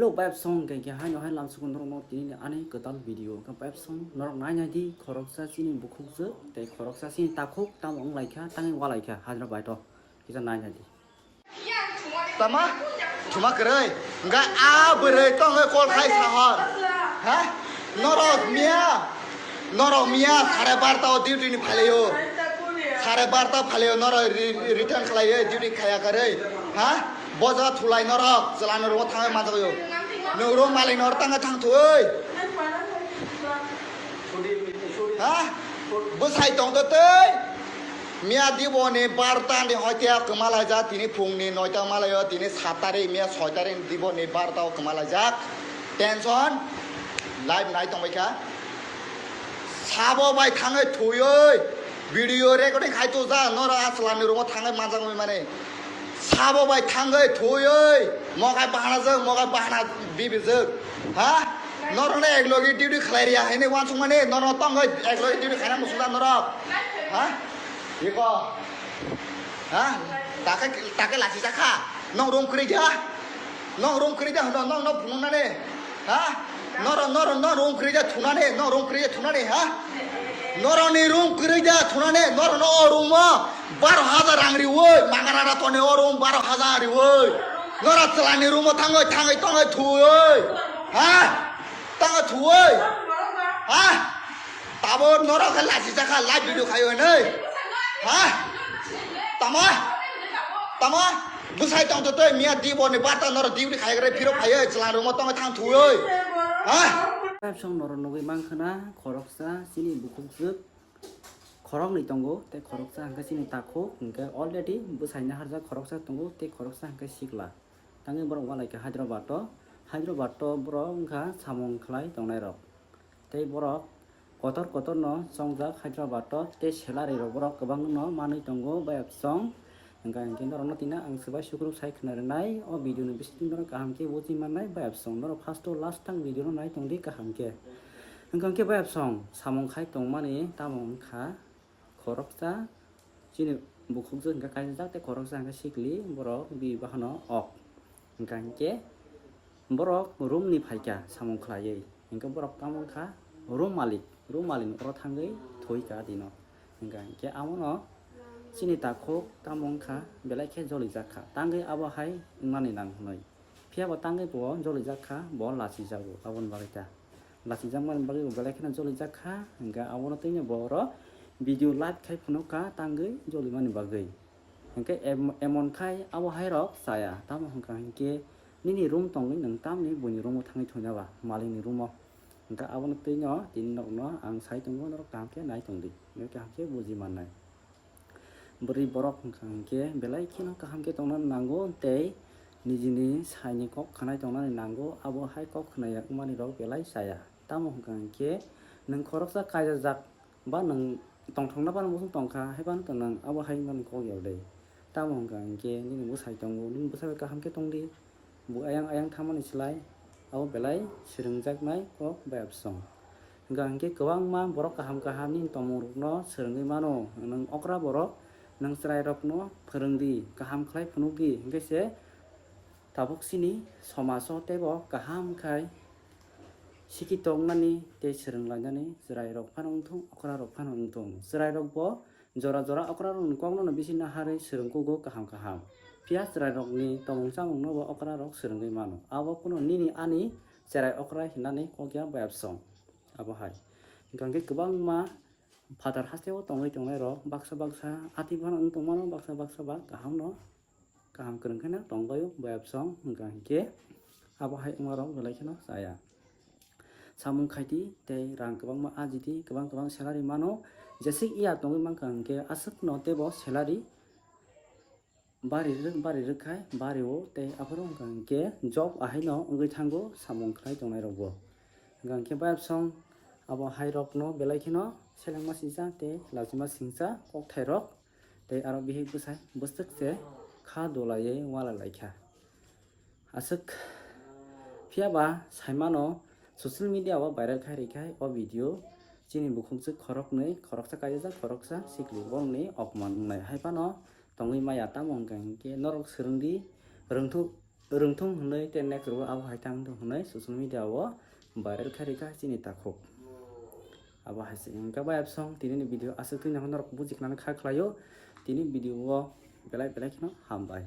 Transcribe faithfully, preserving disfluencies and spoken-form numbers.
Hello, bayap song, hingke haino hai lamsukun norokno tini ani kwtal video. Hingke bayap song, norok nai nai di, khoroksa chini bukhukjwk, tei khoroksa chini takhuk, tamo wng lai kha, tangwi wa lai kha, Hyderabad o. Kisa nai nai di. Tama? Thuma kwrwi. Hingke a bwrwi tongwi kol khai sahor. Ha? Norok miya. Norok miya sare barta o duty ni phalaio. Sare barta phalaio norok re-, return khlaio duty khaya kwrwi. Ha? Boja thulai norok chwla ni rogo thangwi manjakgo. Nwng ro malik nor tangwi thang thwi. Ha? Bwsai tongtwtwi. Miya diboni barta ni hoite kwma laijak, tini phungni noita malaio, tini sat tarik, miya soi tarik diboni barta o kwma laijak. Tension, live nai tongbaikha. Sabo bai thangwi thwiwi video recording khai tujak, noro a chwla ni rogo thangwi manjak wngwi mani. Sabo bai thangwi thwiwi mogai bahanajak, mogai bahana bibijak. Ha? Norokno eklogi duty khlai riya hwnwi uansukmani, norokno tongwi eklogi duty khaina muchungjak norok. Ha? Iko. Ha? Takhe, takhe lachijakha. Nong room kwrwi dia? Nong room kwrwi dia hwno, nong no phunuknani? Ha? Noro, noro, nong room kwrwi dia thunani? Nong room kwrwi dia thunani, ha? Noroni room kwrwi dia thunani? Norono o room o baro hajar rang riwi, magana ra toni o room baro hajar riwi. Nora chwlani room o thangwi, thangwi, thangwi thwi. Ha? Tangwi thwi. Ha? Tabo norok khe lachijakha, live video khaio hinwi. Ha? Tama? Tama? Bwsai tongtwtwi miya diboni barta norok duty khaigrwi phirok phaiwi chwla room o tongwi thang thwiwi. Ha? Song norok nugwi mankha na khoroksa chini bukhukjwk khoroknwi tongo tei khoroksa hwnkhe chini takhuk hwnkhe already bwsai naharjak khoroksa tongo tei khoroksa hwnkhe sikla. Tangwi borok ualaikha Hyderabad o. Hyderabad o borok wngkha samung khlai tongnairok. Tei borok kotor kotorno chongjak Hyderabad o, tei salary rok borok kwbangno manwi tongo bayapsong. Hwnkha hwnkhe norokno tini ang swbai sukruk sai khna rwnai, o video ni bisingtwi norok kaham khe bujui mannai bayapsong. Norok first to last tang video no nai tongdi kaham khe. Hwnkha hwnkhe bayapsong samung khai tongmani tamo wngkha khoroksa chini bukhukjwk hwnkha kaijak tei khoroksa hwnkha sikli borok bibahano ok. Hwnkha hwnkhe borok room ni phaikha samung khlaiwi, hwnkhe borok tamo wngkha room malik, room malik ni oro thangwi thwikha dino. Hwnkha hwnkhe amono chini takhuk tamo wngkha belai khe jolijakha, tangwi abo hai wngmani nang hwnwi. Phiya bo tangwi bo jolijakha, bo lachijago aboni bagwi ta. Lachijakmani bagwi bo belai kheno jolijakha, hwnkhe abono twino bo oro video live khai phunukha tangwi jolimani bagwi. Hwnkhe em-, emon khai abo hai rok chaya, tamo hwnkha hwnkhe nini room tongwi nwng tamni buini room o thangwi thwina ba, malikni room o. Hwnkhe abono twino tini norokno ang sai tongo, norok kaham khe nai tongdi, norok kaham khe buji mannai. Bwrwi borok hwnkha hwnkhe belai kheno kaham khe tongna nango tei nijini saini kok khwnai tongna nango, abo hai kok khwnai ya wngmani rok belai chaya. Tamo hwnkha hwnkhe nwng khoroksa kaijajak ba nwng tongthokna phano muchung tongkha, hai phano nwng abo hai wngmani kok ya de. Tamo hwnkha hwnkhe nini bwsai tongo, nini bwsai bai kaham khe tongdi. Bo ayang ayang thamani slai abo belai swrwngjaknai kok bayapsong. Hwnkha hwnkhe kwbangma borok kaham kaham nini tongmungrokno swrwngwi mano. Nwng okra borok, nwng chwrairokno phwrwngdi, kaham khlai phunukdi, hwnkhe se tabuk chini somajo teibo kaham khai sikhi tongmani tei swrwnglainani chwrairok phano wngthung, okrarok phano wngthung. Chwrairokbo jora jora okrarokni kokno bisi naharwi swrwngkugo kaham kaham. Phiya chwrairokni tongmung chamungnobo okrarok swrwngwi mano. Abo phano nini ani cherai okra hinani kok ya bayapsong. Abo hai. Hwnkha hwnkhe kwbangma phatar hasteo tongwi tongnairok baksa baksa ati phano wng tongmano, baksa baksa ba kahamno kaham kwrwng kheno tongbaio bayapsong, hwnkha hwnkhe abo hai wngmarok belai kheno chaya. Samung khaidi tei rang kwbangma ajidi, kwbang kwbang salary mano, jesik ya tongwi mankha hwnkhe aswkno teibo salary bari rwk, bari rwk khai bari o, tei aphuru wngkha hwnkhe job ahaino wngwi thango samung khlai tongnairokbo. Hwnkha hwnkhe bayapsong abo hairokno belai kheno selengma singcha tei lachima singcha kokthairok tei aro bihik bwsai bwswk se kha dulaiwi wala laikha. Aswk phiya ba saimano social media o viral khai rwkha o video. Chini bukhukjwk khoroknwi, khoroksa kaijajak, khoroksa sikli, borokni opman wngnai hai phano tongwi maya. Tamo hwnkha hwnkhe norok swrwngdi, rwngthok rwngthung hwnwi tei next rw abo hai tang thung hwnwi social media o viral khairika chini takhuk. Abo hai se hwnkhe bai absong tini ni video aswk twi norok buji khna kha khlaio. Tini video o belai belai kheno hambai.